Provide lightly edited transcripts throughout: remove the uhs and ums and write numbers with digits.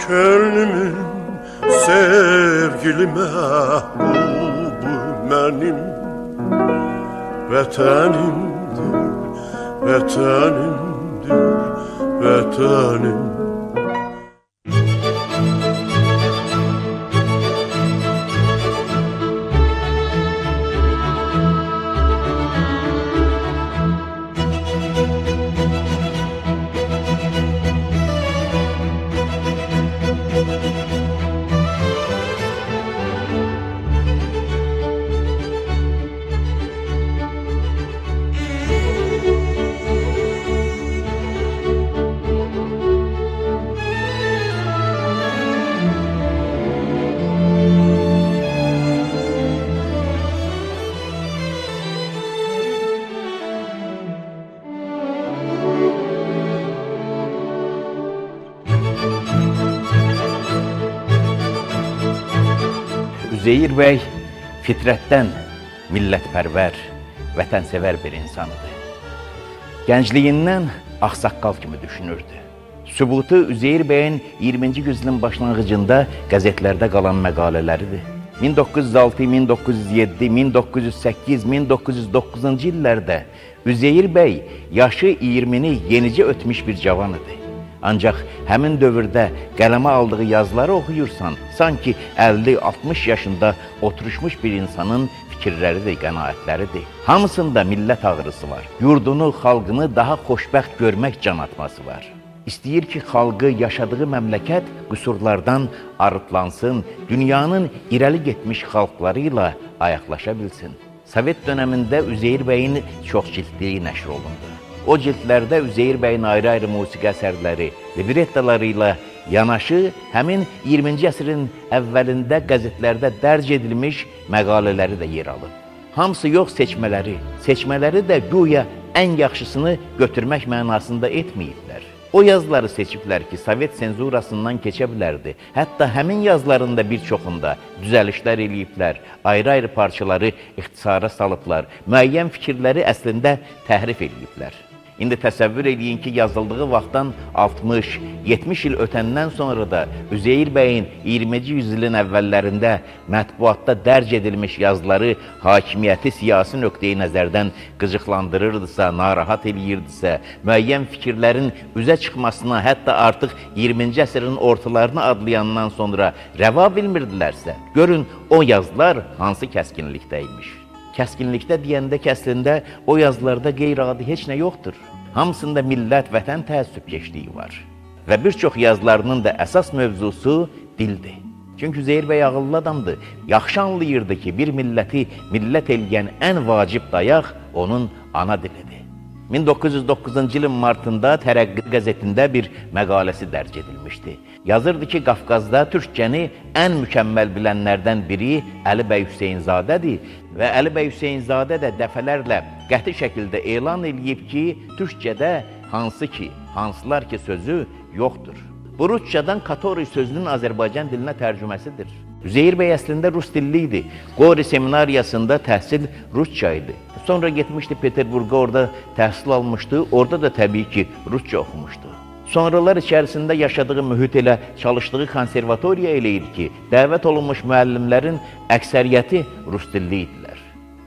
Könlümün sevgili mehbubu benim. Vətənimdir, vətənimdir, vətənim. Üzeyir bəy fitrətdən millətpərvər, vətənsevər bir insan idi. Gəncliyindən ağsaqqal kimi düşünürdü. Sübutu Üzeyir bəyin 20-ci yüzyılın başlanğıcında qəzetlərdə qalan məqalələridir. 1906, 1907, 1908, 1909-cu illərdə Üzeyir bəy yaşı 20-ni yenicə ötmüş bir cavan idi. Ancaq həmin dövrdə qələmə aldığı yazıları oxuyursan, sanki 50-60 yaşında oturuşmuş bir insanın fikirləridir, qənaətləridir. Hamısında millət ağrısı var. Yurdunu, xalqını daha xoşbəxt görmək can atması var. İstəyir ki, xalqı yaşadığı məmləkət qüsurlardan arıtlansın, dünyanın irəli getmiş xalqları ilə ayaqlaşa bilsin. Sovet dönəmində Üzeyir bəyin çox cildliyi nəşr olundu. O cildlərdə Üzeyir bəyin ayrı-ayrı musiqi əsərləri, librettaları ilə yanaşı həmin 20-ci əsrin əvvəlində qəzetlərdə dərc edilmiş məqalələri də yer alıb. Hamısı yox seçmələri, seçmələri də güya ən yaxşısını götürmək mənasında etməyiblər. O yazıları seçiblər ki, Sovet senzurasından keçə bilərdi. Hətta həmin yazıların da bir çoxunda düzəlişlər eləyiblər, ayrı-ayrı parçaları ixtisara salıblar, müəyyən fikirləri əslində təhrif eləyiblər. İndi təsəvvür eləyin ki, yazıldığı vaxtdan 60, 70 il ötəndən sonra da Üzeyir bəyin 20-ci yüzyılın əvvəllərində mətbuatda dərc edilmiş yazıları hakimiyyəti siyasi nöqteyi nəzərdən qıcıqlandırırdısa, narahat eləyirdisə, müəyyən fikirlərin üzə çıxmasına, hətta artıq 20-ci əsrin ortalarını adlayandan sonra rəva bilmirdilərsə, görün o yazılar hansı kəskinlikdə imiş. Kəskinlikdə deyəndə ki, əslində o yazılarda qeyri-adi heç nə yoxdur. Hamısında millət, vətən təəssübkeşliyi var. Və bir çox yazılarının da əsas mövzusu dildir. Çünki Üzeyir bəy ağıllı adamdır. Yaxşı anlayırdı ki, bir milləti millət eləyən ən vacib dayaq onun ana dilidir. 1909-cu ilin martında Tərəqqi qəzetində bir məqaləsi dərc edilmişdi. Yazırdı ki, Qafqazda türkcəni ən mükəmməl bilənlərdən biri Əli bəy Hüseynzadədir və Əli bəy Hüseynzadə də dəfələrlə qəti şəkildə elan eləyib ki, türkcədə hansı ki, hansılar ki sözü yoxdur. Bu ruscadan katori sözünün Azərbaycan dilinə tərcüməsidir. Üzeyir bəy əslində rus dilli idi. Qori seminariyasında təhsil rusca idi. Sonra getmişdi Peterburqa, orada təhsil almışdı. Orada da təbii ki, rusca oxumuşdu. Sonralar içərisində yaşadığı mühit ilə çalışdığı konservatoriya elə idi ki, dəvət olunmuş müəllimlərin əksəriyyəti rus dilli idilər.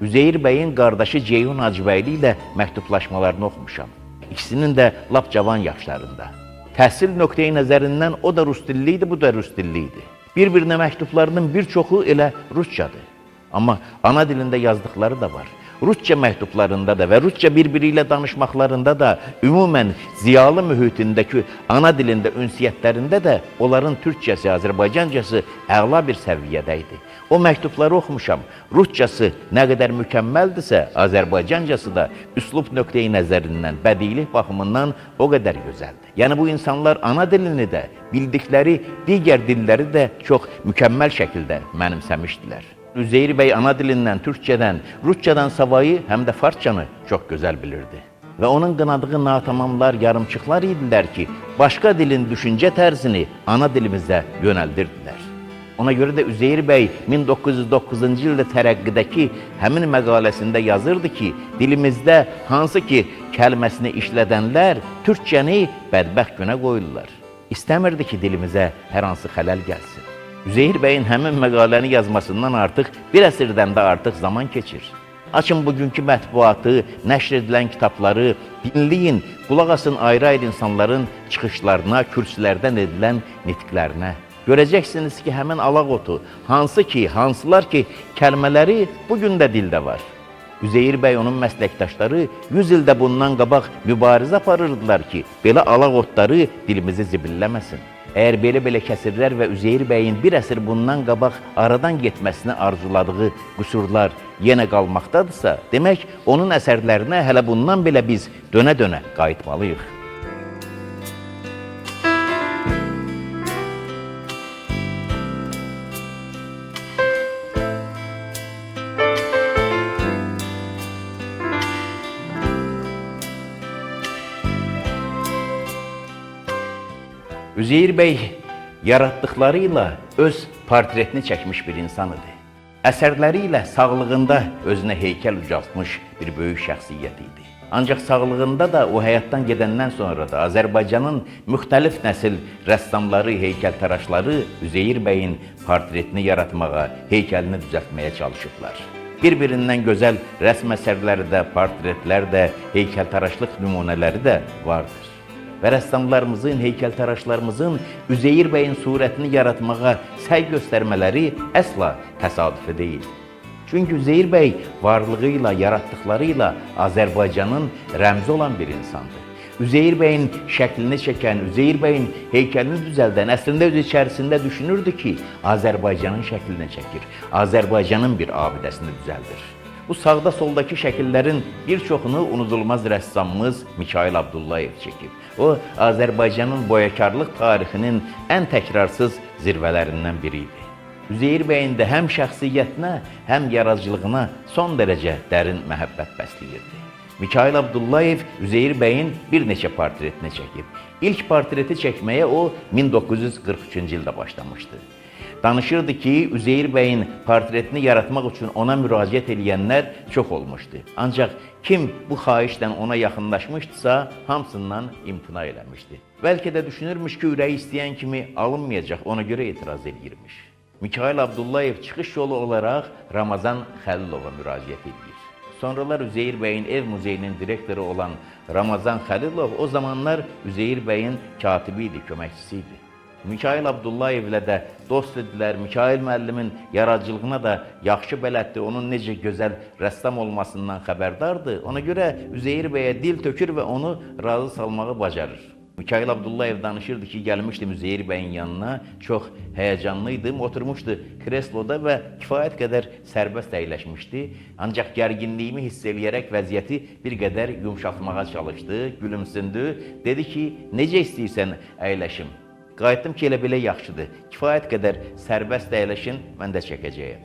Üzeyir bəyin qardaşı Ceyhun Hacıbəyli ilə məktublaşmalarını oxumuşam. İkisinin də lap cavan yaşlarında. Təhsil nöqteyi nəzərindən o da rus dilli idi, bu da rus dilli idi. Bir-birinə məktublarının bir çoxu elə ruscadır. Amma ana dilində yazdıqları da var. Rusca məktublarında da və rusca bir-biri ilə danışmaqlarında da, ümumən ziyalı mühitindəki ana dilində ünsiyyətlərində də onların türkcəsi, azərbaycancası əla bir səviyyədə idi. O məktubları oxumuşam. Ruscası nə qədər mükəmməldirsə, azərbaycancası da üslub nöqteyi nəzərindən, bədiilik baxımından o qədər gözəldir. Yəni bu insanlar ana dilini də, bildikləri digər dilləri də çox mükəmməl şəkildə mənimsəmişdilər. Üzeyir bəy ana dilindən, türkcədən, ruscadan savayı həm də farsçanı çox gözəl bilirdi. Və onun qınadığı natamamlar, yarımçıqlar idilər ki, başqa dilin düşüncə tərzini ana dilimizə yönəldirdilər. Ona görə də Üzeyir bəy 1909-cu ildə Tərəqqidəki həmin məqaləsində yazırdı ki, dilimizdə hansı ki kəlməsini işlədənlər türkcəni bədbəxt günə qoyurlar. İstəmirdi ki, dilimizə hər hansı xələl gəlsin. Üzeyir bəyin həmin məqaləni yazmasından artıq bir əsrdən də artıq zaman keçir. Açın bugünkü mətbuatı, nəşr edilən kitabları, dinləyin, qulaq asın ayrı-ayrı insanların çıxışlarına, kürsülərdən edilən nitqlərinə. Görəcəksiniz ki, həmin alaq otu, hansı ki, hansılar ki, kəlmələri bu gün də dildə var. Üzeyir bəy onun məsləkdaşları 100 ildə bundan qabaq mübarizə aparırdılar ki, belə alaq otları dilimizi zibilləməsin. Əgər belə-belə kəsirlər və Üzeyir bəyin bir əsr bundan qabaq aradan getməsini arzuladığı qüsurlar yenə qalmaqdadırsa, demək onun əsərlərinə hələ bundan belə biz dönə-dönə qayıtmalıyıq. Üzeyir bəy yaratdıqları ilə öz portretini çəkmiş bir insan idi. Əsərləri ilə sağlığında özünə heykəl ucaltmış bir böyük şəxsiyyət idi. Ancaq sağlığında da o həyatdan gedəndən sonra da Azərbaycanın müxtəlif nəsil rəssamları, heykəltaraşları Üzeyir bəyin portretini yaratmağa, heykəlini düzəltməyə çalışıblar. Bir-birindən gözəl rəsm əsərləri də, portretlər də, heykəltaraşlıq nümunələri də vardır. Və rəssamlarımızın, heykəltaraşlarımızın Üzeyir bəyin surətini yaratmağa səy göstərmələri əsla təsadüfi deyil. Çünki Üzeyir bəy varlığı ilə, yaratdıqları ilə Azərbaycanın rəmzi olan bir insandır. Üzeyir bəyin şəklini çəkən, Üzeyir bəyin heykəlini düzəldən əslində öz içərisində düşünürdü ki, Azərbaycanın şəklini çəkir, Azərbaycanın bir abidəsini düzəldir. Bu sağda soldakı şəkillərin bir çoxunu unudulmaz rəssamımız Mikail Abdullayev çəkib. O, Azərbaycanın boyakarlıq tarixinin ən təkrarsız zirvələrindən biri idi. Üzeyir bəyin də həm şəxsiyyətinə, həm yaradıcılığına son dərəcə dərin məhəbbət bəsləyirdi. Mikail Abdullayev Üzeyir bəyin bir neçə portretini çəkib. İlk portreti çəkməyə o 1943-cü ildə başlamışdı. Danışırdı ki, Üzeyir bəyin portretini yaratmaq üçün ona müraciət eləyənlər çox olmuşdu. Ancaq kim bu xahişlə ona yaxınlaşmışdısa, hamısından imtina eləmişdi. Bəlkə də düşünürmüş ki, ürəyi istəyən kimi alınmayacaq, ona görə etiraz eləyirmiş. Mikail Abdullayev çıxış yolu olaraq Ramazan Xəlilova müraciət eləyir. Sonralar Üzeyir bəyin ev muzeyinin direktoru olan Ramazan Xəlilov o zamanlar Üzeyir bəyin katibi idi, köməkçisi idi. Mikail Abdullayevlə də dost idilər. Mikail müəllimin yaradıcılığına da yaxşı bələddir. Onun necə gözəl rəssam olmasından xəbərdardır. Ona görə Üzeyir bəyə dil tökür və onu razı salmağı bacarır. Mikail Abdullayev danışırdı ki, gəlmişdim Üzeyir bəyin yanına, çox həyəcanlıydım, oturmuşdu kresloda və kifayət qədər sərbəst əyləşmişdi. Ancaq gərginliyimi hiss eləyərək vəziyyəti bir qədər yumşaltmağa çalışdı, gülümsündü. Dedi ki, necə istəyirsən əyləşim? Qayıtdım ki, elə belə yaxşıdır. Kifayət qədər sərbəst əyləşin, mən də çəkəcəyəm.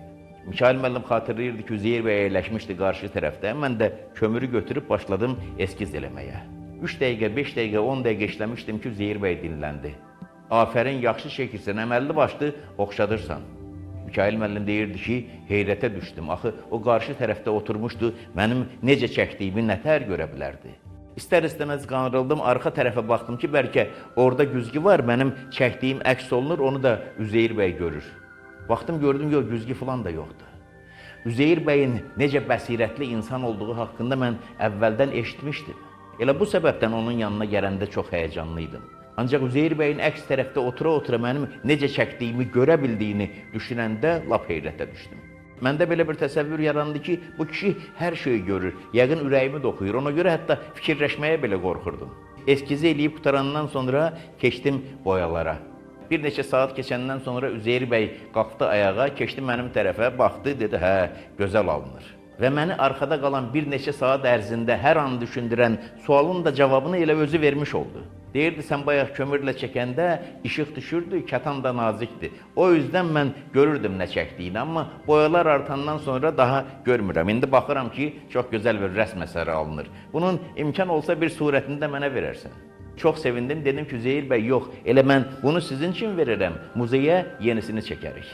Mikail müəllim xatırlayırdı ki, Üzeyir bəy əyləşmişdi qarşı tərəfdə. Mən də kömürü götürüb başladım eskiz eləməyə. 3 dəqiqə, 5 dəqiqə, 10 dəqiqə işləmişdim ki, Üzeyir bəy dinləndi. Afərin, yaxşı çəkirsən, əməlli başlı oxşadırsan. Mikail müəllim deyirdi ki, heyrətə düşdüm. Axı o qarşı tərəfdə oturmuşdu, mənim necə çəkdiyimi nətər görə bilərdi. İstər-istəməz qanrıldım, arxa tərəfə baxdım ki, bəlkə orada güzgü var, mənim çəkdiyim əks olunur, onu da Üzeyir bəy görür. Baxdım, gördüm, yox, güzgü falan da yoxdur. Üzeyir bəyin necə bəsirətli insan olduğu haqqında mən əvvəldən eşitmişdim. Elə bu səbəbdən onun yanına gələndə çox həyəcanlıydım. Ancaq Üzeyir bəyin əks tərəfdə otura-otura mənim necə çəkdiyimi görə bildiyini düşünəndə lap heyrətə düşdüm. Məndə belə bir təsəvvür yarandı ki, bu kişi hər şeyi görür, yəqin ürəyimi də oxuyur. Ona görə hətta fikirləşməyə belə qorxurdum. Eskizi eləyib qutarandan sonra keçdim boyalara. Bir neçə saat keçəndən sonra Üzeyir bəy qalxdı ayağa, keçdi mənim tərəfə, baxdı, dedi, hə, gözəl alınır. Və məni arxada qalan bir neçə saat ərzində hər an düşündürən sualın da cavabını elə özü vermiş oldu. Deyirdi, sən bayaq kömürlə çəkəndə işıq düşürdü, kətan da nazikdir. O yüzdən mən görürdüm nə çəkdiyini, amma boyalar artandan sonra daha görmürəm. İndi baxıram ki, çox gözəl bir rəsm əsəri alınır. Bunun imkan olsa bir surətini də mənə verərsən. Çox sevindim, dedim ki, Üzeyir bəy, yox, elə mən bunu sizin üçün verirəm, muzeyə yenisini çəkərik.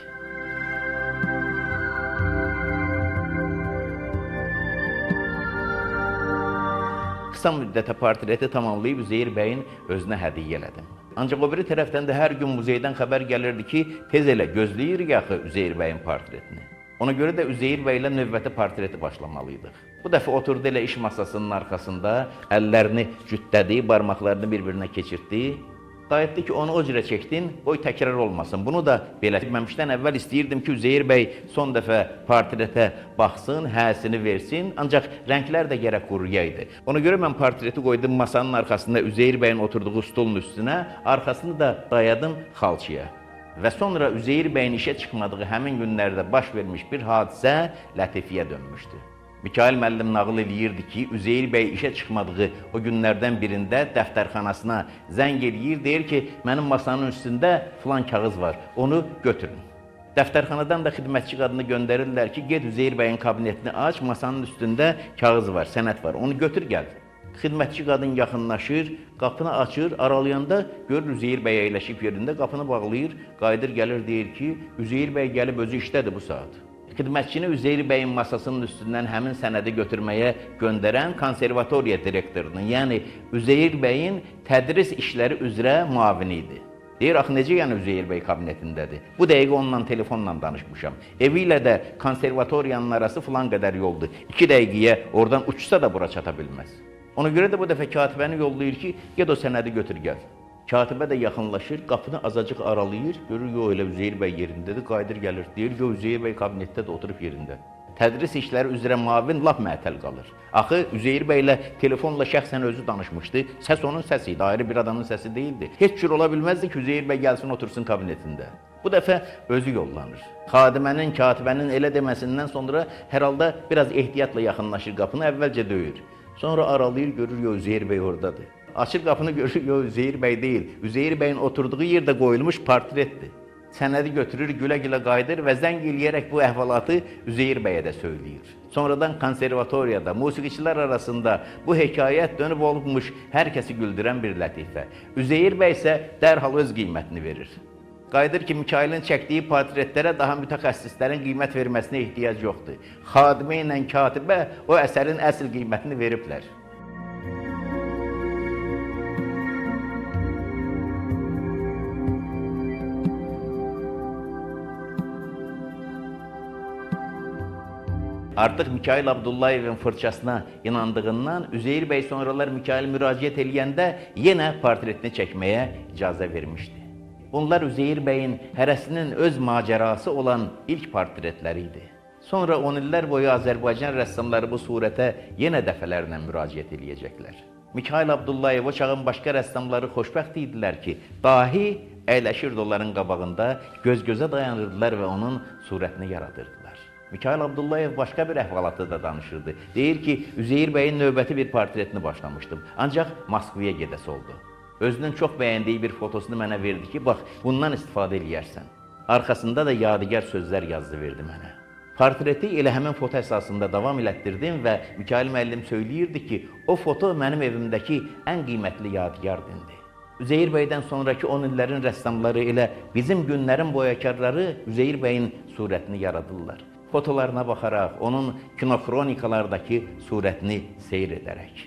Qısa müddətə portreti tamamlayıb Üzeyir bəyin özünə hədiyyə elədim. Ancaq o biri tərəfdən də hər gün muzeydən xəbər gəlirdi ki, tez elə gözləyirik axı Üzeyir bəyin portretini. Ona görə də Üzeyir bəylə növbəti portreti başlamalıydıq. Bu dəfə oturdu elə iş masasının arxasında, əllərini cütlədi, barmaqlarını bir-birinə keçirtdi. Qayıtdı ki, onu o cürə çəkdin, qoy təkrar olmasın. Bunu da belə etməmişdən əvvəl istəyirdim ki, Üzeyir bəy son dəfə portretə baxsın, həsini versin, ancaq rənglər də gərək quruyaydı. Ona görə mən portreti qoydum masanın arxasında Üzeyir bəyin oturduğu stolun üstünə, arxasını da dayadım xalçaya. Və sonra Üzeyir bəyin işə çıxmadığı həmin günlərdə baş vermiş bir hadisə lətifiyə dönmüşdü. Mikail müəllim nağıl eləyirdi ki, Üzeyir bəy işə çıxmadığı o günlərdən birində dəftərxanasına zəng eləyir, deyir ki, mənim masanın üstündə filan kağız var, onu götürün. Dəftərxanadan da xidmətçi qadını göndərirlər ki, get Üzeyir bəyin kabinetini aç, masanın üstündə kağız var, sənət var, onu götür gəl. Xidmətçi qadın yaxınlaşır, qapını açır, aralayanda görür Üzeyir bəy əyləşib yerində, qapını bağlayır, qayıdır gəlir deyir ki, Üzeyir bəy gəlib özü işdədir bu saat. Xidmətçini Üzeyir bəyin masasının üstündən həmin sənədi götürməyə göndərən konservatoriya direktorunun, yəni Üzeyir bəyin tədris işləri üzrə müavini idi. Deyir, axı necə yəni Üzeyir bəy kabinetindədir? Bu dəqiqə onunla telefonla danışmışam. Evi ilə də konservatoriyanın arası filan qədər yoldur. 2 dəqiqəyə oradan uçsa da bura çata bilməz. Ona görə də bu dəfə katibəni yollayır ki, get o sənədi götür gəl. Katibə də yaxınlaşır, qapını azacıq aralayır, görür, yox elə Üzeyir bəy yerindədir, qayıdır gəlir. Deyir, yox Üzeyir bəy kabinetdə də oturub yerində. Tədris işləri üzrə müavin lap məətəl qalır. Axı Üzeyir bəylə telefonla şəxsən özü danışmışdı. Səs onun səsi idi, ayrı bir adamın səsi deyildi. Heç cür ola bilməzdi ki, Üzeyir bəy gəlsin otursun kabinetində. Bu dəfə özü yollanır. Xadimənin, katibənin elə deməsindən sonra hər halda biraz ehtiyatla yaxınlaşır qapını, əvvəlcə döyür. Sonra aralayır, görür, yox Üzeyir bəy oradadır. Açır qapını görür, yox Üzeyir bəy deyil. Üzeyir bəyin oturduğu yerdə qoyulmuş portretdir. Sənədi götürür, gülə-gülə qayıdır və zəng eləyərək bu əhvalatı Üzeyir bəyə də söyləyir. Sonradan konservatoriyada, musiqiçilər arasında bu hekayət dönüb olmuş hər kəsi güldürən bir lətifə. Üzeyir bəy isə dərhal öz qiymətini verir. Qayıdır ki, Mikailin çəkdiyi portretlərə daha mütəxəssislərin qiymət verməsinə ehtiyac yoxdur. Xadimə ilə katibə o əsərin əsl qiymətini veriblər. Artıq Mikail Abdullayevin fırçasına inandığından Üzeyir bəy sonralar Mikail müraciət eləyəndə yenə portretini çəkməyə icazə vermişdi. Bunlar Üzeyir bəyin hərəsinin öz macərası olan ilk portretləri idi. Sonra 10 illər boyu Azərbaycan rəssamları bu surətə yenə dəfələrlə müraciət eləyəcəklər. Mikail Abdullayev o çağın başqa rəssamları xoşbəxt idilər ki, dahi əyləşirdi onların qabağında, göz-gözə dayanırdılar və onun surətini yaradırdılar. Mikail Abdullayev başqa bir əhvalatı da danışırdı. Deyir ki, Üzeyir bəyin növbəti bir portretini başlamışdım. Ancaq Moskvaya gedəsi oldu. Özünün çox bəyəndiyi bir fotosunu mənə verdi ki, bax, bundan istifadə eləyərsən. Arxasında da yadigar sözlər yazdı verdi mənə. Portreti elə həmin foto əsasında davam elətdirdim və Mikail müəllim söyləyirdi ki, o foto mənim evimdəki ən qiymətli yadigardı indi. Üzeyir bəydən sonraki 10 illərin rəssamları elə bizim günlərin boyakarları Üzeyir bəyin surətini yaradırlar. Fotolarına baxaraq, onun kinokronikalardakı surətini seyr edərək.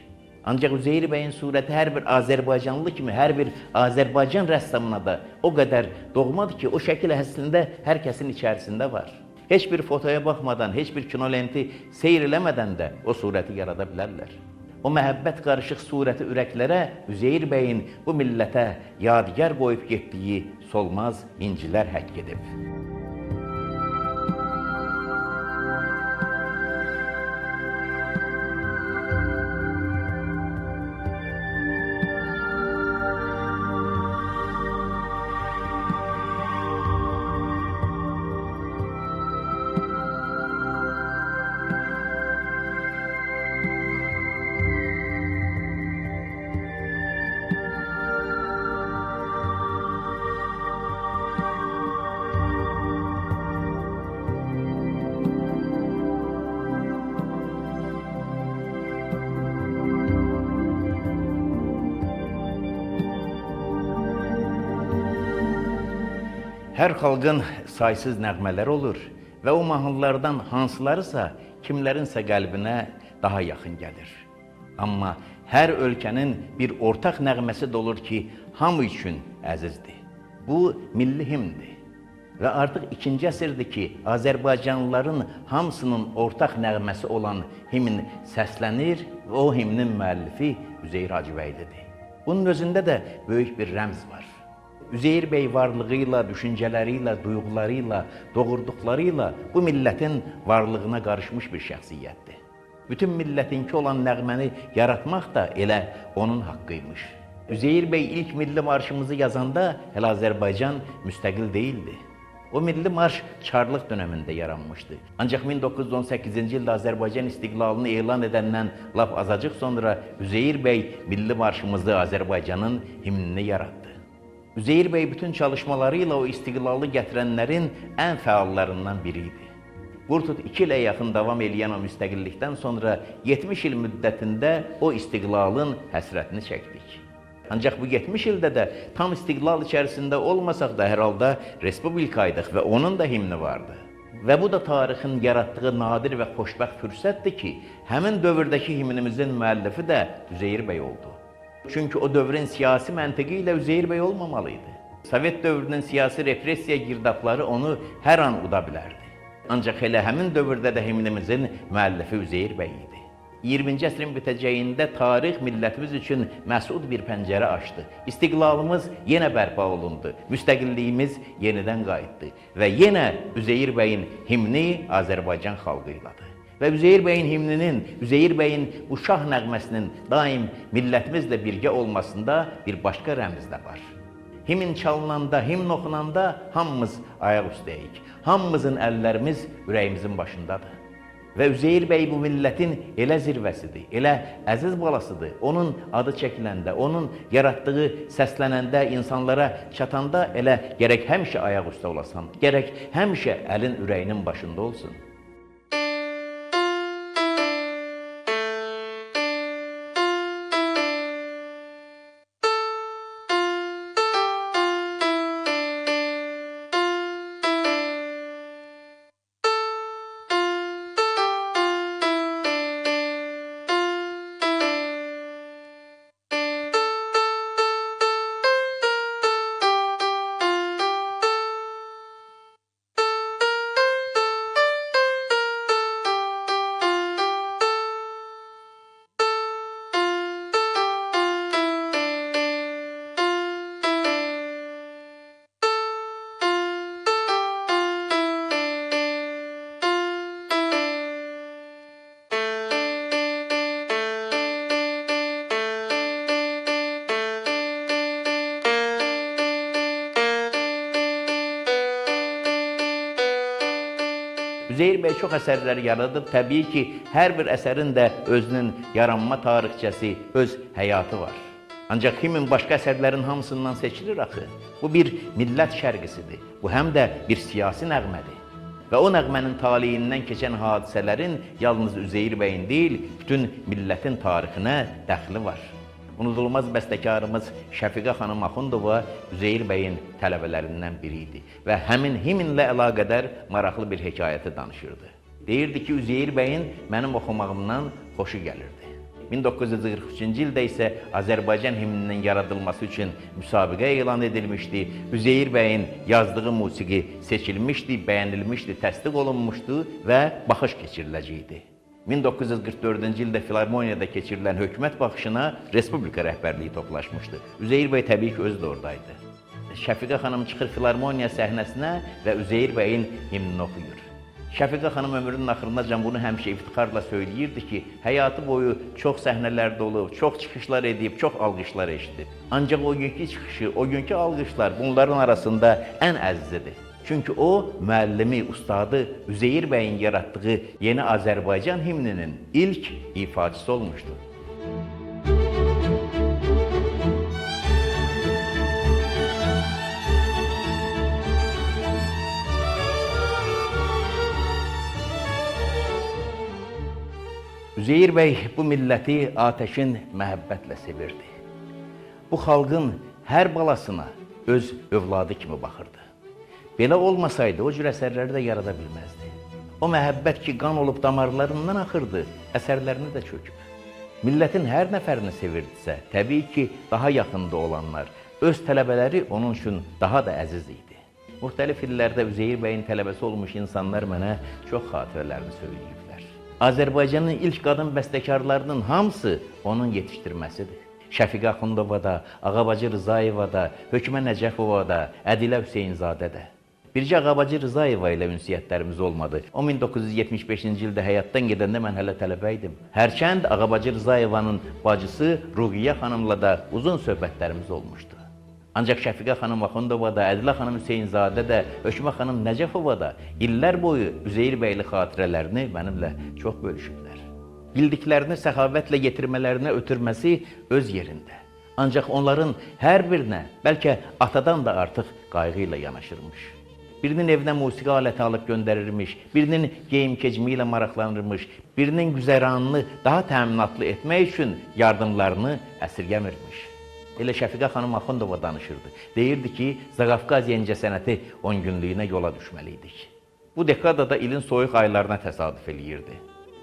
Ancaq Üzeyir bəyin surəti hər bir Azərbaycanlı kimi, hər bir Azərbaycan rəssamına da o qədər doğmadır ki, o şəkil əslində hər kəsin içərisində var. Heç bir fotoya baxmadan, heç bir kinolenti seyr eləmədən də o surəti yarada bilərlər. O məhəbbət qarışıq surəti ürəklərə Üzeyir bəyin bu millətə yadigar qoyub getdiyi solmaz incilər həkk edib. Hər xalqın saysız nəğmələri olur və o mahnılardan hansılarısa kimlərinsə qəlbinə daha yaxın gəlir. Amma hər ölkənin bir ortaq nəğməsi də olur ki, hamı üçün əzizdir. Bu milli himndir. Və artıq ikinci əsrdir ki, Azərbaycanlıların hamısının ortaq nəğməsi olan himn səslənir və o himnin müəllifi Üzeyir Hacıbəylidir. Bunun özündə də böyük bir rəmz var. Üzeyir bəy varlığıyla, düşüncələriylə, duyğularıyla, doğurduqlarıyla bu millətin varlığına qarışmış bir şəxsiyyətdir. Bütün millətinki olan nəğməni yaratmaq da elə onun haqqıymış. Üzeyir bəy ilk milli marşımızı yazanda hələ Azərbaycan müstəqil değildi. O milli marş Çarlıq dönəmində yaranmışdı. Ancaq 1918-ci ildə Azərbaycan istiqlalını elan edəndən lap azacıq sonra Üzeyir bəy milli marşımızı, Azərbaycanın himnini yaratdı. Üzeyir bəy bütün çalışmalarıyla o istiqlalı gətirənlərin ən fəallarından biri idi. Vur-tut 2 ilə yaxın davam eləyən o müstəqillikdən sonra 70 il müddətində o istiqlalın həsrətini çəkdik. Ancaq bu 70 ildə də tam istiqlal içərisində olmasaq da hər halda respublikaydıq və onun da himni vardı. Və bu da tarixin yaratdığı nadir və xoşbəxt fürsətdir ki, həmin dövrdəki himnimizin müəllifi də Üzeyir bəy oldu. Çünki o dövrün siyasi məntiqi ilə Üzeyir bəy olmamalı idi. Sovet dövrünün siyasi repressiya girdapları onu hər an uda bilərdi. Ancaq elə həmin dövrdə də himnimizin müəllifi Üzeyir bəy idi. 20-ci əsrin bitəcəyində tarix millətimiz üçün məsud bir pəncərə açdı. İstiqlalımız yenə bərpa olundu. Müstəqilliyimiz yenidən qayıtdı və yenə Üzeyir bəyin himni Azərbaycan xalqı ilədir. Və Üzeyir bəyin himninin, Üzeyir bəyin bu şah nəğməsinin daim millətimizlə birgə olmasında bir başqa rəmz də var. Himn çalınanda, himn oxunanda hamımız ayaq üstəyik. Hamımızın əllərimiz ürəyimizin başındadır. Və Üzeyir bəy bu millətin elə zirvəsidir, elə əziz balasıdır. Onun adı çəkiləndə, onun yaratdığı səslənəndə, insanlara çatanda elə gərək həmişə ayaq üstə olasan, gərək həmişə əlin ürəyinin başında olsun. Üzeyir bəy çox əsərlər yaradıb. Təbii ki, hər bir əsərin də özünün yaranma tarixçəsi, öz həyatı var. Ancaq himn başqa əsərlərin hamısından seçilir axı. Bu bir millət şərqisidir. Bu həm də bir siyasi nəğmədir. Və o nəğmənin taleyindən keçən hadisələrin yalnız Üzeyir bəyin deyil, bütün millətin tarixinə dəxli var. Unudulmaz bəstəkarımız Şəfiqə xanım Axundova Üzeyir bəyin tələbələrindən biri idi və həmin himnlə əlaqədar maraqlı bir hekayəti danışırdı. Deyirdi ki, Üzeyir bəyin mənim oxumağımdan xoşu gəlirdi. 1943-cü ildə isə Azərbaycan himninin yaradılması üçün müsabiqə elan edilmişdi. Üzeyir bəyin yazdığı musiqi seçilmişdi, bəyənilmişdi, təsdiq olunmuşdu və baxış keçiriləcəkdi. 1944-cü ildə Filarmoniyada keçirilən hökumət baxışına Respublika rəhbərliyi toplaşmışdı. Üzeyir bəy təbii ki, özü də oradaydı. Şəfiqə xanım çıxır Filarmoniya səhnəsinə və Üzeyir bəyin himnini oxuyur. Şəfiqə xanım ömrünün axırınacan bunu həmişə iftixarla söyləyirdi ki, həyatı boyu çox səhnələrdə olub, çox çıxışlar edib, çox alqışlar eşidib. Ancaq o günkü çıxışı, o günkü alqışlar bunların arasında ən əzizidir. Çünki o, müəllimi, ustadı Üzeyir bəyin yaratdığı Yeni Azərbaycan himninin ilk ifaçısı olmuşdu. Üzeyir bəy bu milləti atəşin məhəbbətlə sevirdi. Bu xalqın hər balasına öz övladı kimi baxırdı. Belə olmasaydı o cür əsərləri də yarada bilməzdi. O məhəbbət ki qan olub damarlarından axırdı, əsərlərini də çöküb. Millətin hər nəfərini sevirdisə, təbii ki, daha yaxında olanlar, öz tələbələri onun üçün daha da əziz idi. Müxtəlif illərdə Üzeyir bəyin tələbəsi olmuş insanlar mənə çox xatirələrini söyləyiblər. Azərbaycanın ilk qadın bəstəkarlarının hamısı onun yetişdirməsidir. Şəfiqə Axundova da, Ağabacı Rızayeva da, Hökmə Nəcəfova da, Ədilə Hüseynzadə də. Bircə Ağabacı Rızayeva ilə ünsiyyətlərimiz olmadı. O 1975-ci ildə həyatdan gedəndə mən hələ tələbə idim. Hərçənd Ağabacı Rızayevanın bacısı Ruqiyyə xanımla da uzun söhbətlərimiz olmuşdu. Ancaq Şəfiqə xanım Axundova da, Ədilə xanım Hüseynzadə də, Hökmə xanım Nəcəfova da illər boyu Üzeyir bəyli xatirələrini mənimlə çox bölüşüblər. Bildiklərini səxavətlə yetirmələrinə ötürməsi öz yerində. Ancaq onların hər birinə bəlkə atadan da artıq qayğı ilə yanaşırmış. Birinin evinə musiqi aləti alıb göndərirmiş, birinin geyim-kecimi ilə maraqlanırmış, birinin güzəranını daha təminatlı etmək üçün yardımlarını əsirgəmirmiş. Elə Şəfiqə xanım Axundova danışırdı. Deyirdi ki, Zaqafqaziya incəsənəti 10 günlüyünə yola düşməli idik. Bu dekadada ilin soyuq aylarına təsadüf eləyirdi.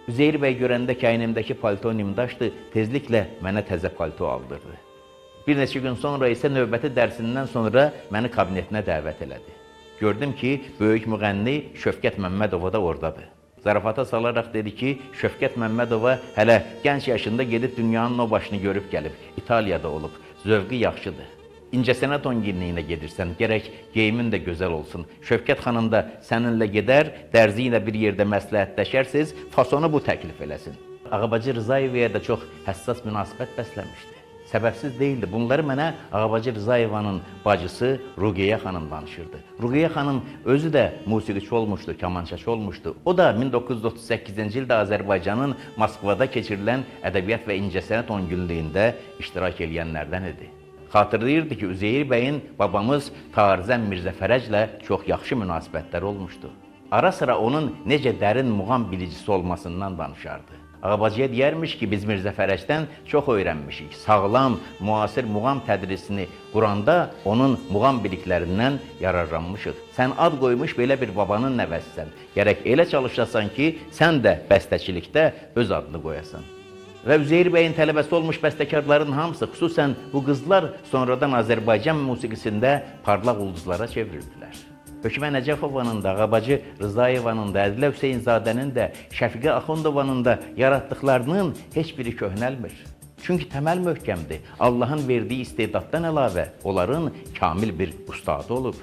Üzeyir bəy görəndə ki, əynimdəki palto nimdaşdı, tezliklə mənə təzə palto aldırdı. Bir neçə gün sonra isə növbəti dərsindən sonra məni kabinetinə dəvət elədi. Gördüm ki, böyük müğənni Şövkət Məmmədova da oradadır. Zarafata salaraq dedi ki, Şövkət Məmmədova hələ gənc yaşında gedib dünyanın o başını görüb gəlib, İtaliyada olub, zövqü yaxşıdır. İncəsənət 10 günlüyünə gedirsən, gərək geyimin də gözəl olsun. Şövkət xanım da səninlə gedər, dərzi ilə bir yerdə məsləhətləşərsiz, fasonu bu təklif eləsin. Ağabacı Rızayevaya da çox həssas münasibət bəsləmişdi. Səbəbsiz deyildi. Bunları mənə Ağabacı Rızayevanın bacısı Ruqiyyə xanım danışırdı. Ruqiyyə xanım özü də musiqiçi olmuşdu, kamançaçı olmuşdu. O da 1938-ci ildə Azərbaycanın Moskvada keçirilən Ədəbiyyat və İncəsənət 10 günlüyündə iştirak eləyənlərdən idi. Xatırlayırdı ki, Üzeyir bəyin babamız Tarzən Mirzə Fərəclə çox yaxşı münasibətləri olmuşdu. Ara sıra onun necə dərin muğam bilicisi olmasından danışardı. Ağabacıya deyərmiş ki, biz Mirzə Fərəcdən çox öyrənmişik. Sağlam, müasir muğam tədrisini quranda onun muğam biliklərindən yararlanmışıq. Sən ad qoymuş belə bir babanın nəvəsisən. Gərək elə çalışasan ki, sən də bəstəçilikdə öz adını qoyasan. Və Üzeyir bəyin tələbəsi olmuş bəstəkarların hamısı, xüsusən bu qızlar sonradan Azərbaycan musiqisində parlaq ulduzlara çevrildilər. Hökmə Nəcəfovanın da, Ağabacı Rızayevanın da, Ədilə Hüseynzadənin də, Şəfiqə Axundovanın da yaratdıqlarının heç biri köhnəlmir. Çünki təməl möhkəmdir. Allahın verdiyi istedaddan əlavə onların kamil bir ustadı olub.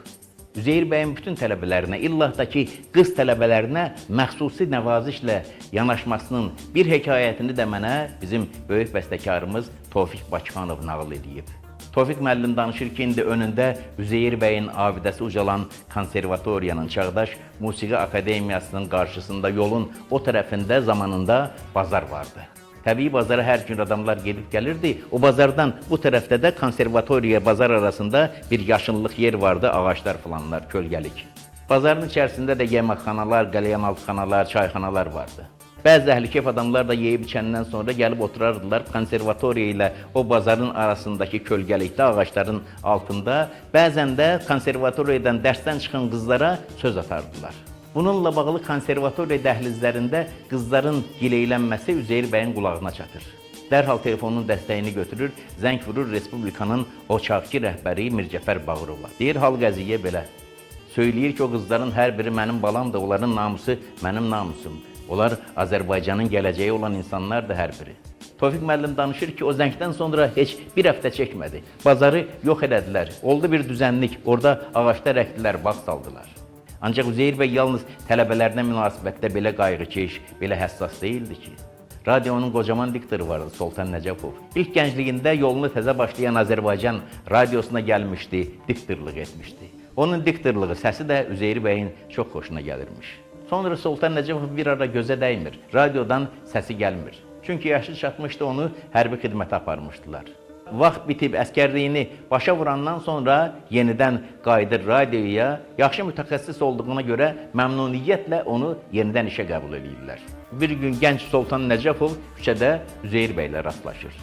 Üzeyir bəyin bütün tələbələrinə, illah da ki, qız tələbələrinə məxsusi nəvazişlə yanaşmasının bir hekayətini də mənə bizim böyük bəstəkarımız Tofiq Bakıxanov nağıl eləyib. Tofiq müəllim danışır ki, indi önündə Üzeyir bəyin abidəsi ucalan konservatoriyanın, Çağdaş Musiqi Akademiyasının qarşısında yolun o tərəfində zamanında bazar vardı. Təbii bazara hər gün adamlar gedib gəlirdi. O bazardan bu tərəfdə də konservatoriya bazar arasında bir yaşıllıq yer vardı, ağaclar falanlar, kölgəlik. Bazarın içərisində də yeməkxanalar, qəlyanaltıxanalar, çayxanalar vardı. Bəzi əhli-kef adamlar da yeyib içəndən sonra gəlib oturardılar konservatoriya ilə o bazarın arasındakı kölgəlikdə, ağacların altında. Bəzən də konservatoriyadan dərsdən çıxan qızlara söz atardılar. Bununla bağlı konservatoriya dəhlizlərində qızların gileylənməsi Üzeyir bəyin qulağına çatır. Dərhal telefonun dəstəyini götürür, zəng vurur Respublikanın o çağki rəhbəri Mircəfər Bağırova. Deyir, hal qəziyyə belə. Söyləyir ki, o qızların hər biri mənim balamdır, onların namusu mənim namusumdur. Onlar Azərbaycanın gələcəyi olan insanlardır hər biri. Tofiq müəllim danışır ki, o zəngdən sonra heç bir həftə çəkmədi. Bazarı yox elədilər. Oldu bir düzənlik, orada ağaclar əkdilər, bağ saldılar. Ancaq Üzeyir bəy yalnız tələbələrinə münasibətdə belə qayğıkeş, belə həssas deyildi ki. Radionun qocaman diktoru vardı, Soltan Nəcəfov. İlk gəncliyində yolunu təzə başlayan Azərbaycan radiosuna gəlmişdi, diktorluq etmişdi. Onun diktorluğu, səsi də Üzeyir bəyin çox xoşuna gəlirmiş. Sonra Soltan Nəcəfov bir ara gözə dəymir, radiodan səsi gəlmir. Çünki yaşı çatmışdı, onu hərbi xidmətə aparmışdılar. Vaxt bitib əskərliyini başa vurandan sonra yenidən qayıdır radioya. Yaxşı mütəxəssis olduğuna görə məmnuniyyətlə onu yenidən işə qəbul eləyirlər. Bir gün gənc Soltan Nəcəfov küçədə Üzeyir bəylə rastlaşır.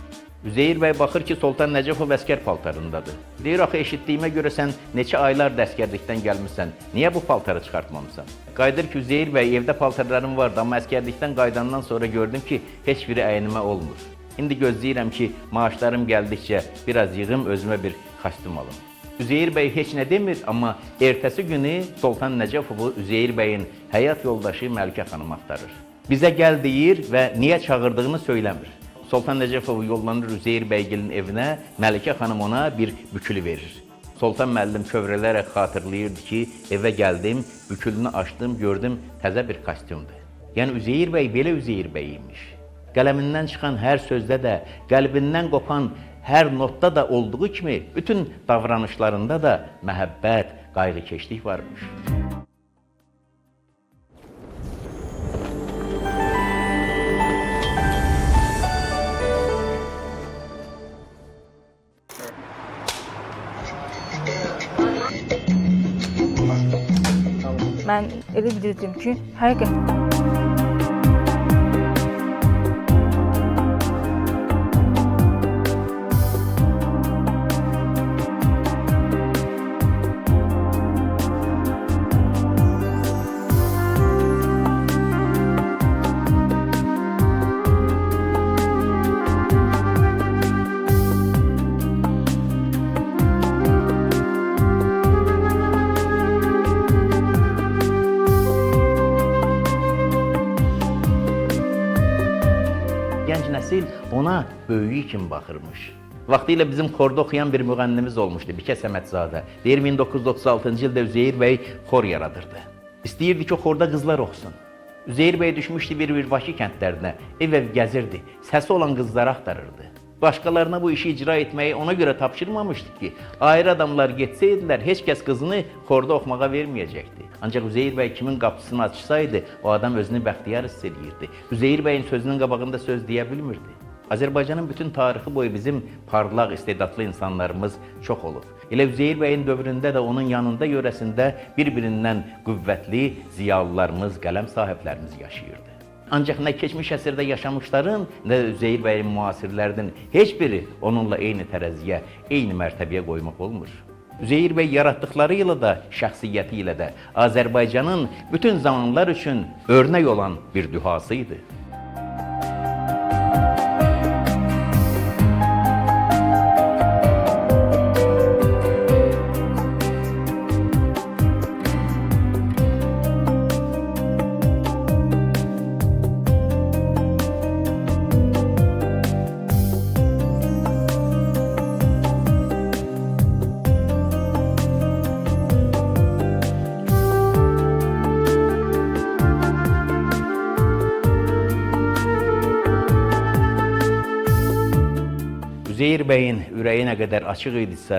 Üzeyir bəy baxır ki, Soltan Nəcəfov əskər paltarındadır. Deyir, axı eşitdiyimə görə sən neçə aylardır əskərlikdən gəlmisən, niyə bu paltarı çıxartmamısan? Qayıdır ki, Üzeyir bəy, evdə paltarlarım vardı, amma əskərlikdən qayıdandan sonra gördüm ki, heç biri əynimə olmur. İndi gözləyirəm ki, maaşlarım gəldikcə biraz yığım, özümə bir kostyum alım. Üzeyir bəy heç nə demir, amma ertəsi günü Soltan Nəcəfovu Üzeyir bəyin həyat yoldaşı Məlikə xanım axtarır. Bizə gəl deyir və niyə çağırdığını söyləmir. Soltan Nəcəfov yollanır Üzeyir bəygilin evinə, Məlikə xanım ona bir bükülü verir. Soltan müəllim kövrələrək xatırlayırdı ki, evə gəldim, bükülünü açdım, gördüm təzə bir kostyumdur. Yəni Üzeyir bəy belə Üzeyir bəy imiş. Qələmindən çıxan hər sözdə də, qəlbindən qopan hər notda da olduğu kimi bütün davranışlarında da məhəbbət, qayğıkeşlik varmış. Mən elə bilirdim ki, həqiqətən Gənc nəsil ona böyüyü kimi baxırmış. Vaxtilə bizim xorda oxuyan bir müğənnimiz olmuşdu, Bikə Səmədzadə. Deyir 1936-cı ildə Üzeyir bəy xor yaradırdı. İstəyirdi ki, xorda qızlar oxusun. Üzeyir bəy düşmüşdü bir-bir Bakı kəndlərinə, ev-ev gəzirdi, səsi olan qızları axtarırdı. Başqalarına bu işi icra etməyi ona görə tapşırmamışdı ki, ayrı adamlar getsəydilər, heç kəs qızını xorda oxumağa verməyəcəkdi. Ancaq Üzeyir bəy kimin qapısını açsaydı, o adam özünü bəxtiyar hiss eləyirdi. Üzeyir bəyin sözünün qabağında söz deyə bilmirdi. Azərbaycanın bütün tarixi boyu bizim parlaq, istedadlı insanlarımız çox olub. Elə Üzeyir bəyin dövründə də onun yanında, yörəsində bir-birindən qüvvətli ziyalılarımız, qələm sahiblərimiz yaşayırdı. Ancaq nə keçmiş əsrdə yaşamışların, nə də Üzeyir bəyin müasirlərinin heç biri onunla eyni tərəziyə, eyni mərtəbəyə qoymaq olmur. Üzeyir bəy yaratdıqları ilə də, şəxsiyyəti ilə də Azərbaycanın bütün zamanlar üçün örnək olan bir dühası idi. Üzeyir bəyin ürəyi nə qədər açıq idisə,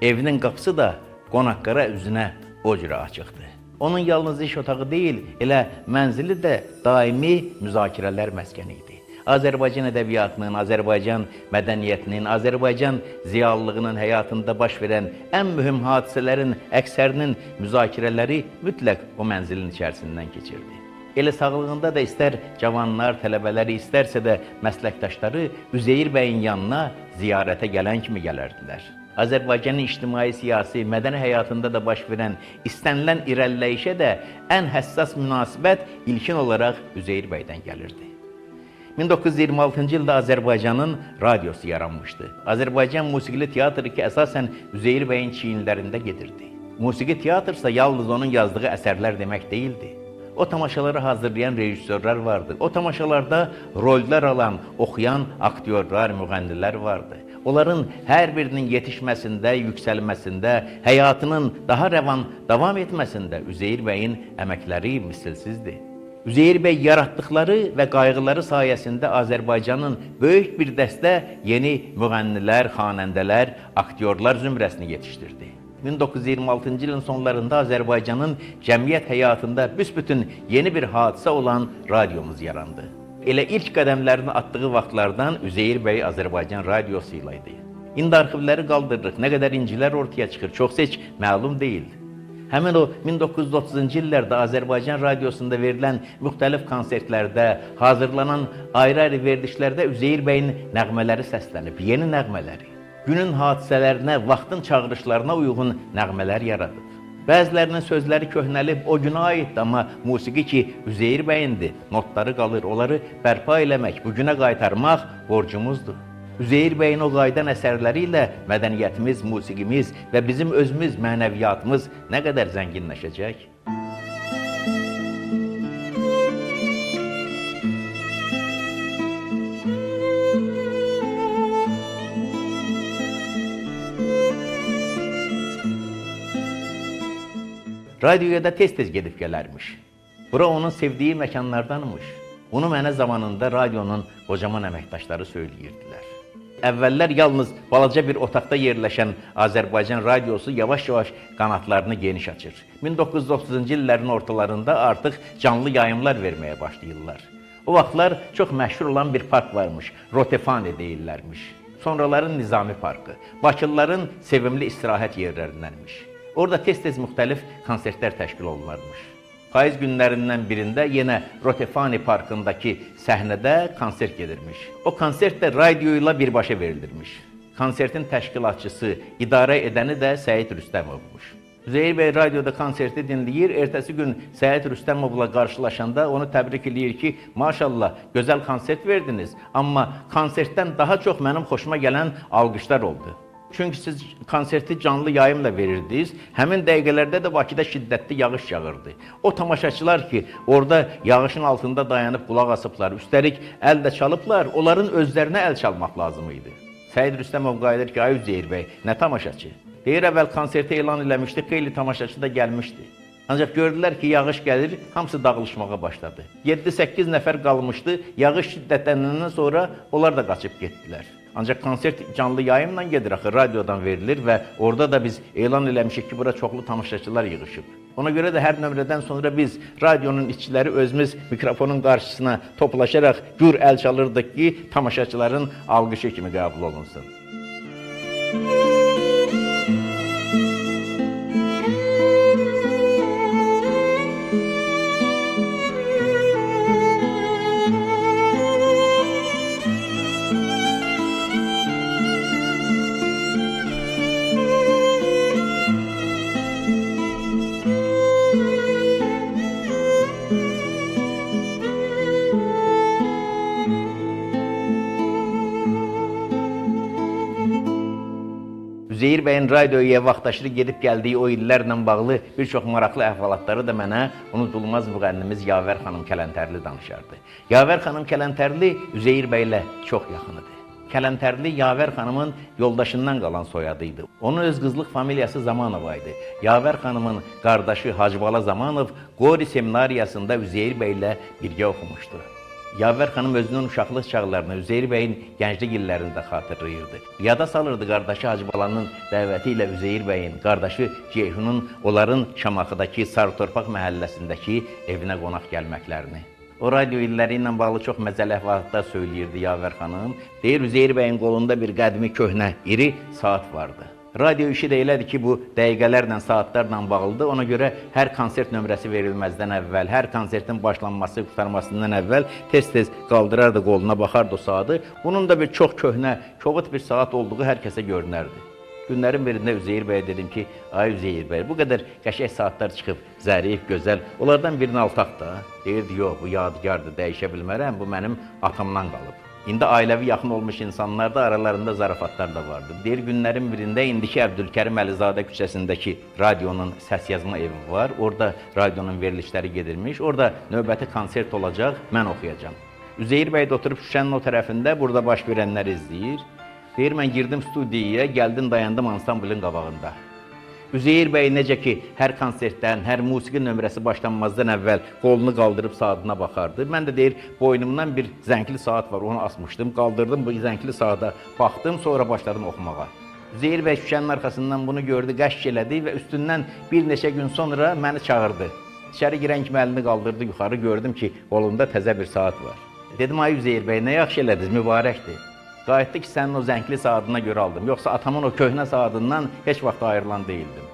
evinin qapısı da qonaqlara üzünə o cürə açıqdı. Onun yalnız iş otağı deyil, elə mənzili də daimi müzakirələr məskəni idi. Azərbaycan ədəbiyyatının, Azərbaycan mədəniyyətinin, Azərbaycan ziyalılığının həyatında baş verən ən mühüm hadisələrin əksərinin müzakirələri mütləq o mənzilin içərisindən keçirdi. Elə sağlığında da istər cavanlar, tələbələri, istərsə də məsləkdaşları Üzeyir bəyin yanına ziyarətə gələn kimi gələrdilər. Azərbaycanın ictimai, siyasi, mədəni həyatında da baş verən istənilən irəliləyişə də ən həssas münasibət ilkin olaraq Üzeyir bəydən gəlirdi. 1926-cı ildə Azərbaycanın radiosu yaranmışdı. Azərbaycan Musiqili Teatrı ki, əsasən Üzeyir bəyin çiyinlərində gedirdi. Musiqi teatrsa yalnız onun yazdığı əsərlər demək deyildi. O tamaşaları hazırlayan rejissorlar vardı. O tamaşalarda rollər alan, oxuyan aktyorlar, müğənnilər vardı. Onların hər birinin yetişməsində, yüksəlməsində, həyatının daha rəvan davam etməsində Üzeyir bəyin əməkləri misilsizdir. Üzeyir bəy yaratdıqları və qayğıları sayəsində Azərbaycanın böyük bir dəstə yeni müğənnilər, xanəndələr, aktyorlar zümrəsini yetişdirdi. 1926-cı ilin sonlarında Azərbaycanın cəmiyyət həyatında büsbütün yeni bir hadisə olan radiomuz yarandı. Elə ilk qədəmlərini atdığı vaxtlardan Üzeyir bəy Azərbaycan radiosu ilə idi. İndi arxivləri qaldırırıq, nə qədər incilər ortaya çıxır, çoxsa heç məlum deyil. Həmin o 1930-cu illərdə Azərbaycan radiosunda verilən müxtəlif konsertlərdə, hazırlanan ayrı-ayrı verilişlərdə Üzeyir bəyin nəğmələri səslənib, yeni nəğmələri. Günün hadisələrinə, vaxtın çağırışlarına uyğun nəğmələr yaradıb. Bəzilərinin sözləri köhnəlib, o günə aiddir, amma musiqi ki Üzeyir bəyindir, notları qalır, onları bərpa eləmək, bu günə qaytarmaq borcumuzdur. Üzeyir bəyin o qayıdan əsərləri ilə mədəniyyətimiz, musiqimiz və bizim özümüz, mənəviyyatımız nə qədər zənginləşəcək? Radioya da tez-tez gedib gələrmiş. Bura onun sevdiyi məkanlardanmış. Bunu mənə zamanında radionun qocaman əməkdaşları söyləyirdilər. Əvvəllər yalnız balaca bir otaqda yerləşən Azərbaycan radiosu yavaş-yavaş qanatlarını geniş açır. 1930-cu illərin ortalarında artıq canlı yayımlar verməyə başlayırlar. O vaxtlar çox məşhur olan bir park varmış, Rotefani deyirlərmiş. Sonraların Nizami Parkı, Bakılıların sevimli istirahət yerlərindənmiş. Orada tez-tez müxtəlif konsertlər təşkil olunarmış. Payız günlərindən birində yenə Rotefani Parkındakı səhnədə konsert gedirmiş. O konsert də radio ilə birbaşa verilirmiş. Konsertin təşkilatçısı, idarə edəni də Səid Rüstəmovmuş. Üzeyir bəy radioda konserti dinləyir, ertəsi gün Səid Rüstəmovla qarşılaşanda onu təbrik eləyir ki, maşallah, gözəl konsert verdiniz, amma konsertdən daha çox mənim xoşuma gələn alqışlar oldu. Çünki siz konserti canlı yayımla verirdiniz. Həmin dəqiqələrdə də Bakıda şiddətli yağış yağırdı. O tamaşaçılar ki, orada yağışın altında dayanıb qulaq asıblar, üstəlik əl də çalıblar, onların özlərinə əl çalmaq lazım idi. Səid Rüstəmov qayıdır ki, ay Üzeyir bəy, nə tamaşaçı? Deyir, əvvəl konserti elan eləmişdi, xeyli tamaşaçı da gəlmişdi. Ancaq gördülər ki, yağış gəlir, hamısı dağılışmağa başladı. 7-8 nəfər qalmışdı, yağış şiddətlənəndən sonra onlar da qaçıb getdilər. Ancaq konsert canlı yayımla gedir axı, radiodan verilir və orada da biz elan eləmişik ki, bura çoxlu tamaşaçılar yığışıb. Ona görə də hər nömrədən sonra biz radionun işçiləri özümüz mikrofonun qarşısına toplaşaraq gür əl çalırdıq ki, tamaşaçıların alqışı kimi qəbul olunsun. Üzeyir bəyin radioya vaxtaşırı gedib gəldiyi o illərlə bağlı bir çox maraqlı əhvalatları da mənə unudulmaz müğənnimiz Yavər xanım Kələntərli danışardı. Yavər xanım Kələntərli Üzeyir bəylə çox yaxın idi. Kələntərli Yavər xanımın yoldaşından qalan soyadı idi. Onun öz qızlıq familiyası Zamanova idi. Yavər xanımın qardaşı Hacıbala Zamanov Qori seminariyasında Üzeyir bəylə birgə oxumuşdu. Yavər xanım özünün uşaqlıq çağlarını, Üzeyir bəyin gənclik illərini də xatırlayırdı. Yada salırdı qardaşı Hacıbalanın dəvəti ilə Üzeyir bəyin, qardaşı Ceyhunun onların Şamaxıdakı Sarıtorpaq məhəlləsindəki evinə qonaq gəlməklərini. O radio illəri ilə bağlı çox məzəli əhvalatlar söyləyirdi Yavər xanım. Deyir, Üzeyir bəyin qolunda bir qədimi köhnə, iri saat vardı. Radio işi də elədir ki, bu dəqiqələrlə, saatlarla bağlıdır. Ona görə hər konsert nömrəsi verilməzdən əvvəl, hər konsertin başlanması, qurtarmasından əvvəl tez-tez qaldırardı qoluna, baxardı o saatı. Bunun da bir çox köhnə, kobud bir saat olduğu hər kəsə görünərdi. Günlərin birində Üzeyir bəyə dedim ki, ay Üzeyir bəy, bu qədər qəşəng saatlar çıxıb, zərif, gözəl, onlardan birini altaq da. Deyirdi, yox, bu yadigardır, dəyişə bilmərəm, bu mənim atamdan qalıb. İndi ailəvi yaxın olmuş insanlar da aralarında zarafatlar da vardı. Deyir, günlərin birində indiki Əbdülkərim Əlizadə küçəsindəki radionun səs yazma evi var. Orada radionun verilişləri gedirmiş. Orada növbəti konsert olacaq, mən oxuyacağam. Üzeyir bəy də oturub şüşənin o tərəfində burada baş verənləri izləyir. Deyir, mən girdim studiyaya, gəldim dayandım ansamblın qabağında. Üzeyir bəy necə ki, hər konsertdən, hər musiqi nömrəsi başlanmazdan əvvəl qolunu qaldırıb saatına baxardı. Mən də deyir, boynumdan bir zəngli saat var, onu asmışdım. Qaldırdım bu zəngli saata, baxdım, sonra başladım oxumağa. Üzeyir bəy şüşənin arxasından bunu gördü, qəşq elədi və üstündən bir neçə gün sonra məni çağırdı. İçəri girən kimi əlini qaldırdı yuxarı, gördüm ki, qolunda təzə bir saat var. Dedim, ay Üzeyir bəy, nə yaxşı elədiniz, mübarəkdir. Qayıtdı ki, sənin o zəngli saatına görə aldım. Yoxsa atamın o köhnə saatından heç vaxt ayrılan deyildim.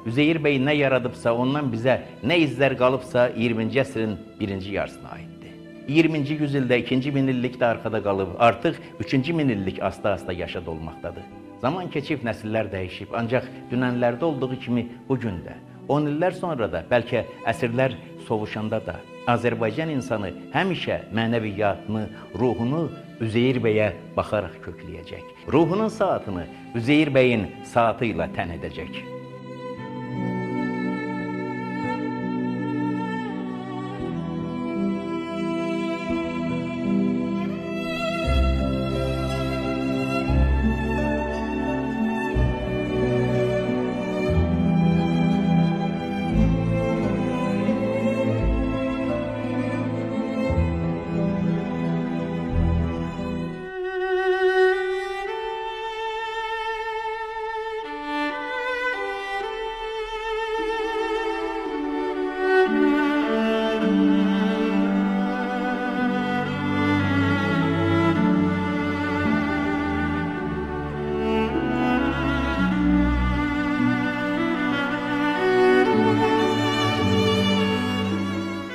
Üzeyir bəy nə yaradıbsa, ondan bizə nə izlər qalıbsa 20-ci əsrin birinci yarısına aiddir. 20-ci yüzildə ikinci minillik də arxada qalıb, artıq 3-cü minillik asta-asta yaşa dolmaqdadır. Zaman keçib, nəsillər dəyişib, ancaq dünənlərdə olduğu kimi bu gün də, 10 illər sonra da, bəlkə əsrlər sovuşanda da Azərbaycan insanı həmişə mənəviyyatını, ruhunu Üzeyir bəyə baxaraq kökləyəcək. Ruhunun saatını Üzeyir bəyin saatı ilə tən edəcək.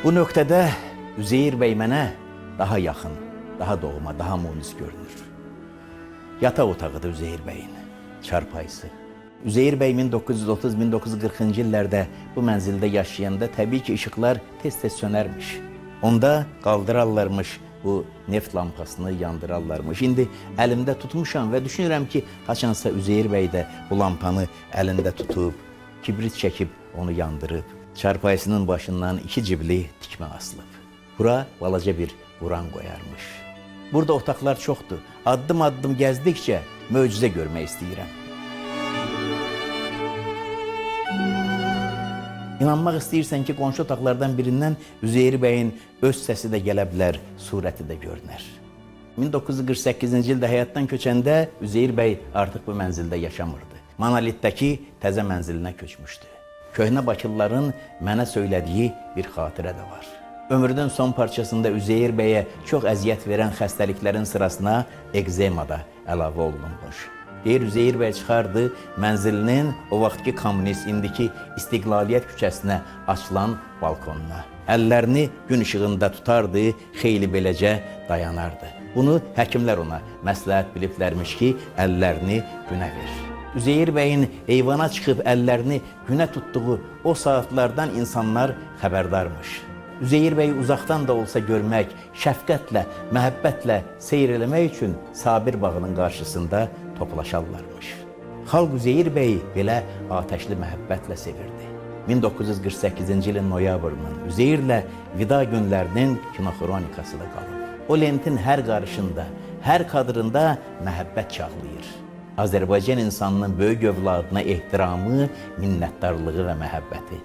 Bu nöqtədə Üzeyir bəy mənə daha yaxın, daha doğma, daha munis görünür. Yataq otağıdır Üzeyir bəyin, çarpayısı. Üzeyir bəy 1930-1940-cı illərdə bu mənzildə yaşayanda təbii ki, işıqlar tez-tez sönərmiş. Onda qaldırarlarmış bu neft lampasını, yandırarlarmış. İndi əlimdə tutmuşam və düşünürəm ki, haçansa Üzeyir bəy də bu lampanı əlində tutub, kibrit çəkib onu yandırıb. Çarpayısının başından iki cibli tikmə asılıb. Bura balaca bir Quran qoyarmış. Burada otaqlar çoxdur. Addım-addım gəzdikcə möcüzə görmək istəyirəm. İnanmaq istəyirsən ki, qonşu otaqlardan birindən Üzeyir bəyin öz səsi də gələ bilər, surəti də görünər. 1948-ci ildə həyatdan köçəndə Üzeyir bəy artıq bu mənzildə yaşamırdı. Monolitdəki təzə mənzilinə köçmüşdü. Köhnə Bakılıların mənə söylədiyi bir xatirə də var. Ömrünün son parçasında Üzeyir bəyə çox əziyyət verən xəstəliklərin sırasına ekzema da əlavə olunmuş. Deyir, Üzeyir bəy çıxardı mənzilinin o vaxtki kommunist, indiki İstiqlaliyyət küçəsinə açılan balkonuna. Əllərini gün işığında tutardı, xeyli beləcə dayanardı. Bunu həkimlər ona məsləhət biliblərmiş ki, əllərini günə ver. Üzeyir bəyin eyvana çıxıb əllərini günə tutduğu o saatlardan insanlar xəbərdarmış. Üzeyir bəyi uzaqdan da olsa görmək, şəfqətlə, məhəbbətlə seyr eləmək üçün Sabir bağının qarşısında toplaşarlarmış. Xalq Üzeyir bəyi belə atəşli məhəbbətlə sevirdi. 1948-ci ilin noyabrının Üzeyirlə vida günlərinin kinoxronikası da qalıb. O lentin hər qarışında, hər kadrında məhəbbət çağlayır. Azərbaycan insanının böyük övladına ehtiramı, minnətdarlığı və məhəbbəti.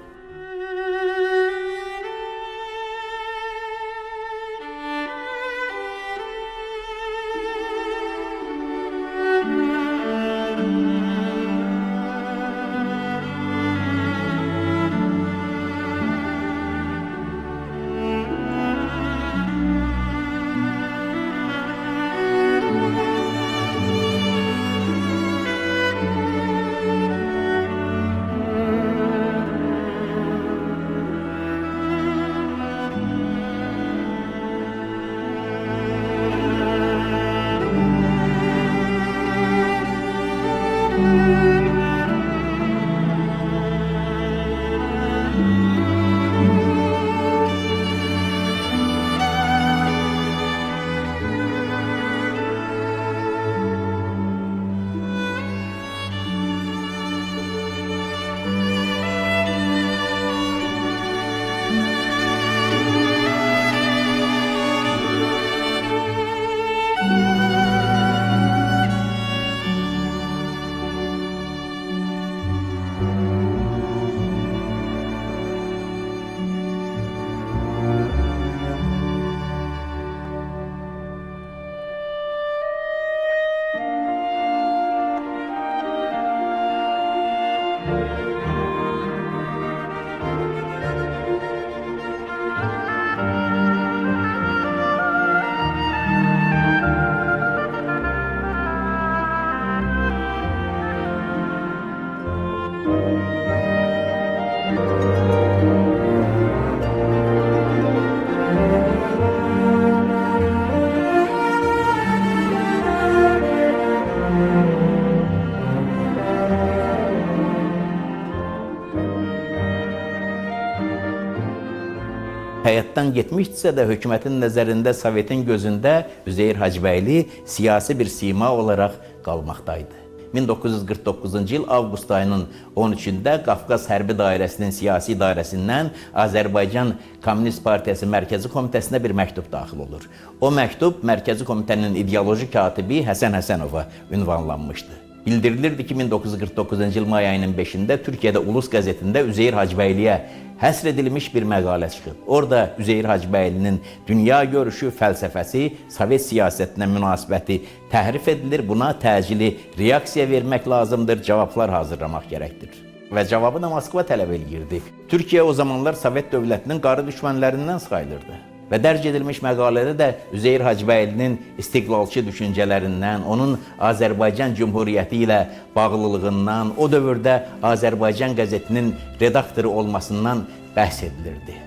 Həyatdan getmişdisə də hökumətin nəzərində, Sovetin gözündə Üzeyir Hacıbəyli siyasi bir sima olaraq qalmaqdaydı. 1949-cu il avqust ayının 13-də Qafqaz Hərbi Dairəsinin siyasi idarəsindən Azərbaycan Komünist Partiyası Mərkəzi Komitəsinə bir məktub daxil olur. O məktub Mərkəzi Komitənin ideoloji katibi Həsən Həsənova ünvanlanmışdı. Bildirilirdi ki, 1949-cu il may ayının 5-də Türkiyədə Ulus qəzetində Üzeyir Hacıbəyliyə həsr edilmiş bir məqalə çıxıb. Orada Üzeyir Hacıbəylinin dünya görüşü, fəlsəfəsi, Sovet siyasətinə münasibəti təhrif edilir. Buna təcili reaksiya vermək lazımdır, cavablar hazırlamaq gərəkdir. Və cavabı da Moskva tələb eləyirdi. Türkiyə o zamanlar Sovet dövlətinin qarı düşmənlərindən sayılırdı. Və dərc edilmiş məqalədə də Üzeyir Hacıbəylinin istiqlalçı düşüncələrindən, onun Azərbaycan Cümhuriyyəti ilə bağlılığından, o dövrdə Azərbaycan qəzetinin redaktoru olmasından bəhs edilirdi.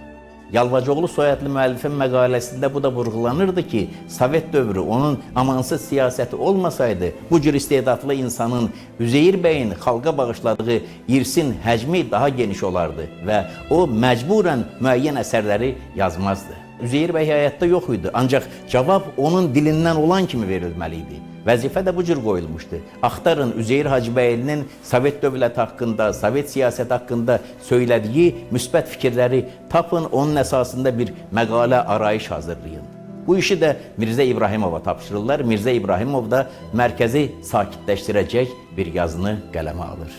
Yalvacıoğlu soyadlı müəllifin məqaləsində bu da vurğulanırdı ki, Sovet dövrü onun amansız siyasəti olmasaydı, bu cür istedadlı insanın Üzeyir bəyin xalqa bağışladığı irsin həcmi daha geniş olardı və o məcburən müəyyən əsərləri yazmazdı. Üzeyir bəy həyatda yox idi, ancaq cavab onun dilindən olan kimi verilməli idi. Vəzifə də bu cür qoyulmuşdu. Axtarın Üzeyir Hacıbəylinin Sovet dövləti haqqında, Sovet siyasəti haqqında söylədiyi müsbət fikirləri tapın, onun əsasında bir məqalə, arayış hazırlayın. Bu işi də Mirzə İbrahimova tapşırırlar. Mirzə İbrahimov da mərkəzi sakitləşdirəcək bir yazını qələmə alır.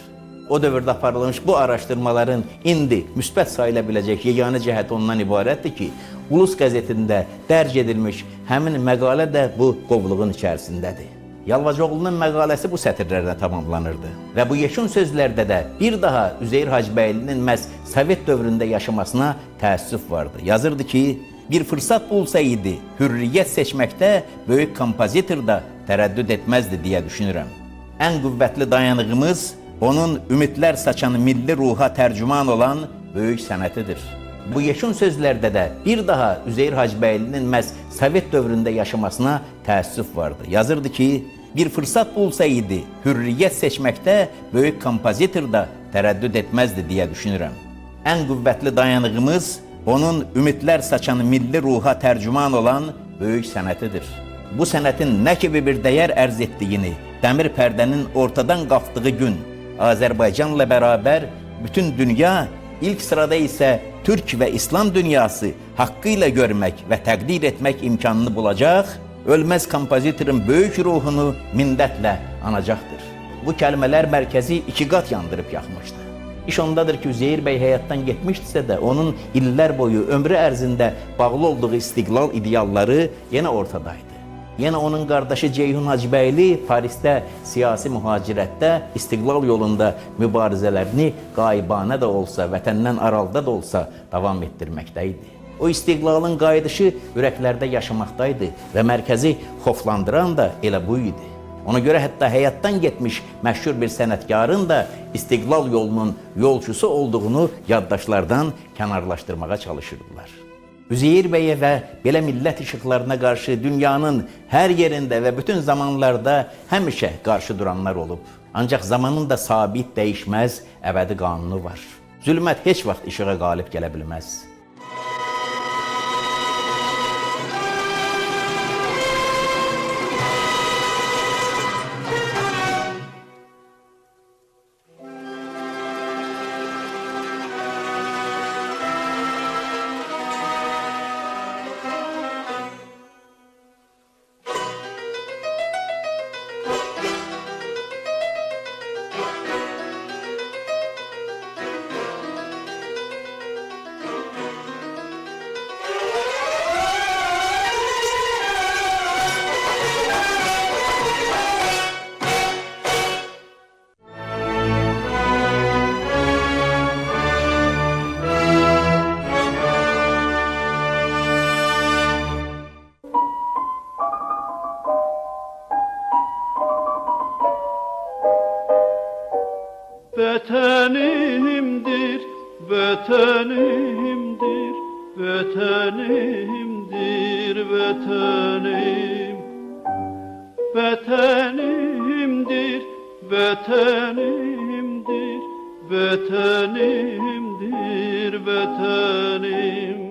O dövrdə aparılmış bu araşdırmaların indi müsbət sayıla biləcək yeganə cəhəti ondan ibarətdir ki, Ulus qəzetində dərc edilmiş həmin məqalə də bu qovluğun içərisindədir. Yalvacıoğlunun məqaləsi bu sətirlərlə tamamlanırdı. Və bu yekun sözlərdə də bir daha Üzeyir Hacıbəylinin məhz Sovet dövründə yaşamasına təəssüf vardı. Yazırdı ki, bir fırsat bulsaydı hürriyyət seçməkdə böyük kompozitor da tərəddüd etməzdi deyə düşünürəm. Ən qüvvətli dayanığımız onun ümidlər saçan milli ruha tərcüman olan böyük sənətidir. Bu yekun sözlərdə də bir daha Üzeyir Hacıbəylinin məhz Sovet dövründə yaşamasına təəssüf vardı. Yazırdı ki, bir fırsat bulsaydı hürriyyət seçməkdə böyük kompozitor da tərəddüd etməzdi deyə düşünürəm. Ən qüvvətli dayanığımız onun ümidlər saçan milli ruha tərcüman olan böyük sənətidir. Bu sənətin nə kimi bir dəyər ərz etdiyini dəmir pərdənin ortadan qalxdığı gün Azərbaycanla bərabər bütün dünya, ilk sırada isə Türk və İslam dünyası haqqıyla görmək və təqdir etmək imkanını bulacaq, ölməz kompozitorun böyük ruhunu minnətlə anacaqdır. Bu kəlmələr mərkəzi iki qat yandırıb yaxmışdı. İş ondadır ki, Üzeyir bəy həyatdan getmişdisə də onun illər boyu ömrü ərzində bağlı olduğu istiqlal idealları yenə ortadaydı. Yenə onun qardaşı Ceyhun Hacıbəyli Parisdə siyasi mühacirətdə istiqlal yolunda mübarizələrini qaybanə də olsa, vətəndən aralıda da olsa davam etdirməkdə idi. O istiqlalın qayıdışı ürəklərdə yaşamaqdaydı və mərkəzi xoflandıran da elə bu idi. Ona görə hətta həyatdan getmiş məşhur bir sənətkarın da istiqlal yolunun yolçusu olduğunu yaddaşlardan kənarlaşdırmağa çalışırdılar. Üzeyir bəyə və belə millət işıqlarına qarşı dünyanın hər yerində və bütün zamanlarda həmişə qarşı duranlar olub. Ancaq zamanın da sabit, dəyişməz əbədi qanunu var. Zülmət heç vaxt işığa qalib gələ bilməz. Vətanimdir, vətanimdir, vətanimdir, vətanim. Vətanimdir, vətanimdir, vətanimdir, vətanim.